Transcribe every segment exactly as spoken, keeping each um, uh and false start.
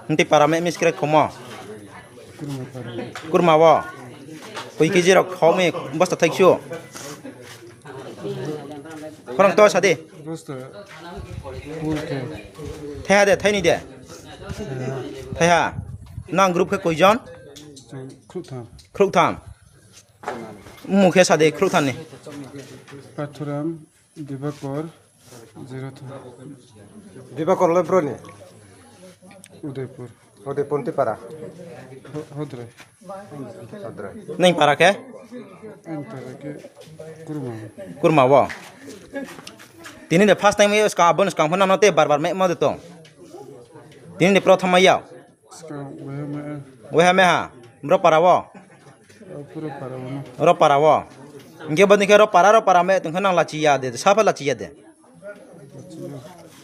Nti para me miskre khomo. Kurma wo. Koi kg rok khom e bosta thaichu. Khorang to sadi. Bosta. Full khe. Thaiha de, thaini de. Thaiha. Nang group khe koijon? Khrutham. Khrutham. Mukhe sadi khrutham ni. Pathuram. Dibakor, Jirotham. Dibakor le broni? Udaipur. Udaipur Tipara? Ho-, Hodrai. Hodrai. Neng para khe? Ang para khe Kurma. Kurma wo. Tini de first time yo ska abon skang phana no te bar bar me mo de to. Tini de prothom ya. Skang weha meha. Weha meha. Bro para wo. Pura para wo. Ro para wo. Hingke bodi khe ro para ro para me tongkha nang lachi ya de. Sapa lachi ya de.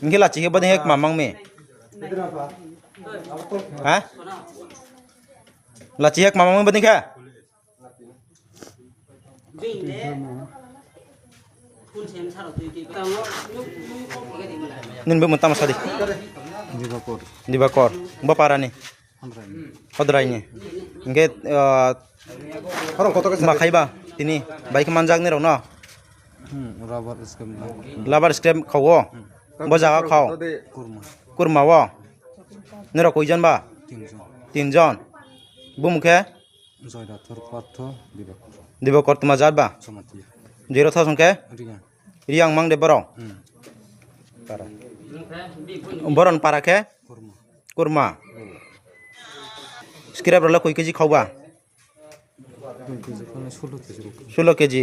Hingke lachi khe bodi khe mamang me. Ha? Lachi khe mamang me bodi khe. Nini bumung tamo sadi? Dibakor. Dibakor. Bo parani? Hodrai ni. Hodrai ni. Hingke, ah, ma khaiba tini bai khe manjak ni rok no? Hmm, rubber scrap na. Rubber scrap khao. Hmm. Bo jaga khao. Kurma. Kurma wo. Nirok koijon ba? Tinjon. Tinjon. Bumung khe? Joyrathor, Partho, Dibakor. Dibakor tuma jat ba? Jamatia. Jero thasong khe? Riya. Riyang mang de borok? Hmm. Para. Boron para khe? Kurma. Kurma. Scrap rok le koi kg khao ba? Dui kg khao na, solo kg rok. Solo kg.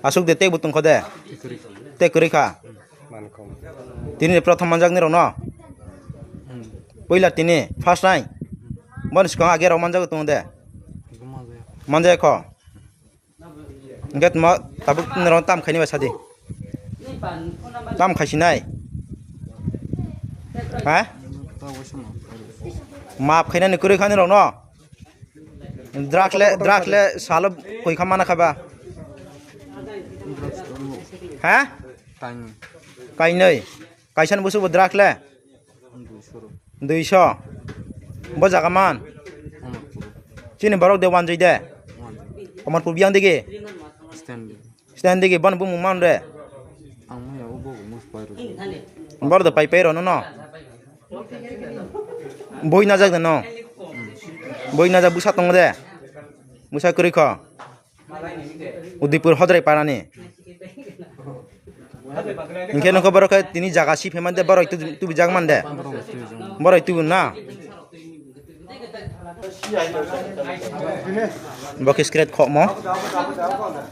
Asuk de tei bo tongkho de? Tei kwrwi kha. Tini prothom manjak ni rok no? Hmm. Puila tini, first time? Boni swkang age rok manjak tong de? Manjak kho. Hingke tamo tabuk norok tam khaini bai sadi? Tam khaisinai? Ha? Maaf khainani kwrwi kha nirok no? Drugs le, drugs le salo koi kha mana kha ba? Ha? Kainwi. Kaisani busugo drugs le? Duiso. Bo jaga man? Chini borok de wanjui de? Amarpur biyang digi? Stand digi, bono bumung man de? Boro de pai pai rw no no? Boi najak de no? Boi najak bwsa tongo de? Bwsa kwrwi kho? Udaipur Hodrai parani. Hingke nokho borok khe tini jaga si phaimande borok tu-, tubujak mande. Borok tubu na. Bo khe scrap khokmo.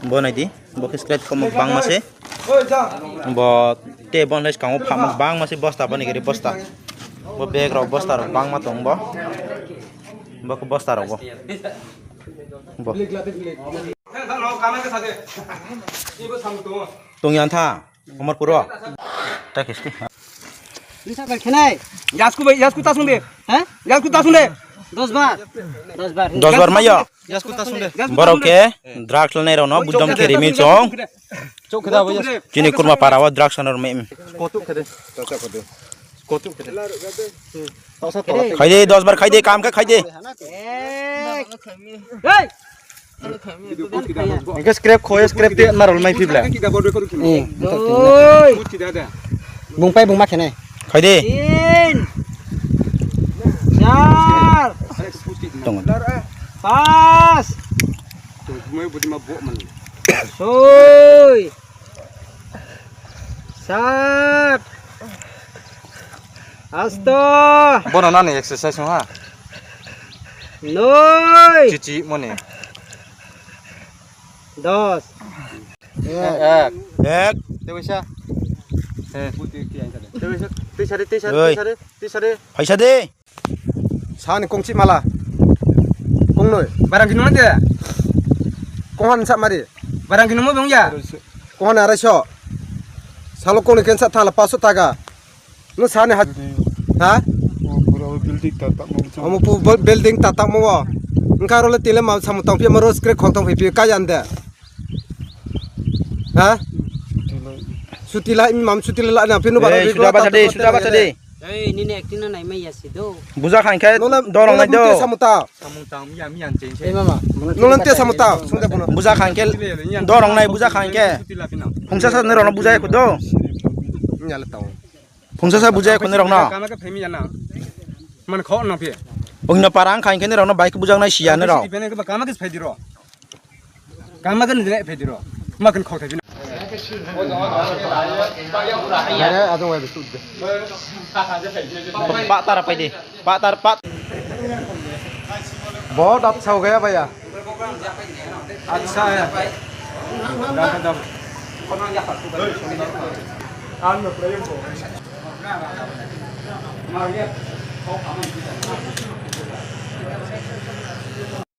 Bo naidi. Bo khe scrap khokmo bangma se. Bo te bo nai skango phamok bangma se bosta boni gari bosta. Bo bag rok bosta rok bangma tong bo. Bo khe bosta rok bo. Bo. Tongya tha, Amarpuro. Ta kisti. Yasku bai, yasku ta sung de. Ha? Yasku ta sung de. Dos bar. Dos bar. Dos bar mayo. Yasku ta sung de. Borok khe drugs lanai rok no budam khe rimi chong. Chini kurma para o drugs lanai rok me. Kotuk khe de. Kotuk khe de. Khai de, dos bar khai de, kam khe khai de. Hey! Engke scrap khoye, scrap te narol mai phibla. Doi. Bung pai bung ma khene. Khai de. Tin. Char. Tong. Pas. Soi. Sat. Asto. Bono nani exercise ha. Noi. Chichi moni. Dos. Ek. Ek. Te paisa. Te paisa. Te sari, te sari, te sari, te sari. Paisa de. Sani kongchi mala. Kongnoi. Barang kino de. Konghan sa mari. Barang kino mo bongya. Konghan arai so. Salo kongni kensa thala paso taga. No sani ha. Ha? Omo pu building ta tamo. Engka role tile ma samu tangpi ma rose kre khok tang pi ka yande. Ha? Suti la imam suti la na pinu ba. Suda basa de, suda basa de. Ei, nini acting no naimai ya si do. Buja khain khe Nono, dorong nai nono do. Samung tang. Samung tang, miya, miya, cheng, cheng. Ei, mama. Nono te samung tang, sung de bono. Buja khain khe dorong nai buja khain khe. Phungsa sa ne rokno bujai kho do. Nyale tang. Phungsa sa bujai kho ne rokno. Kama khe phai miya na. Man kho no phi. Ongno parang khain khe ne rokno bike bujak nai siya ne rok. Kama khe phai di ro. Kama kan dine phe diro. Ma kan khok thai. Are, adong wai bisu de. Pa tar pai de. Pa tar pa. बहुत अच्छा हो गया भैया। अच्छा है।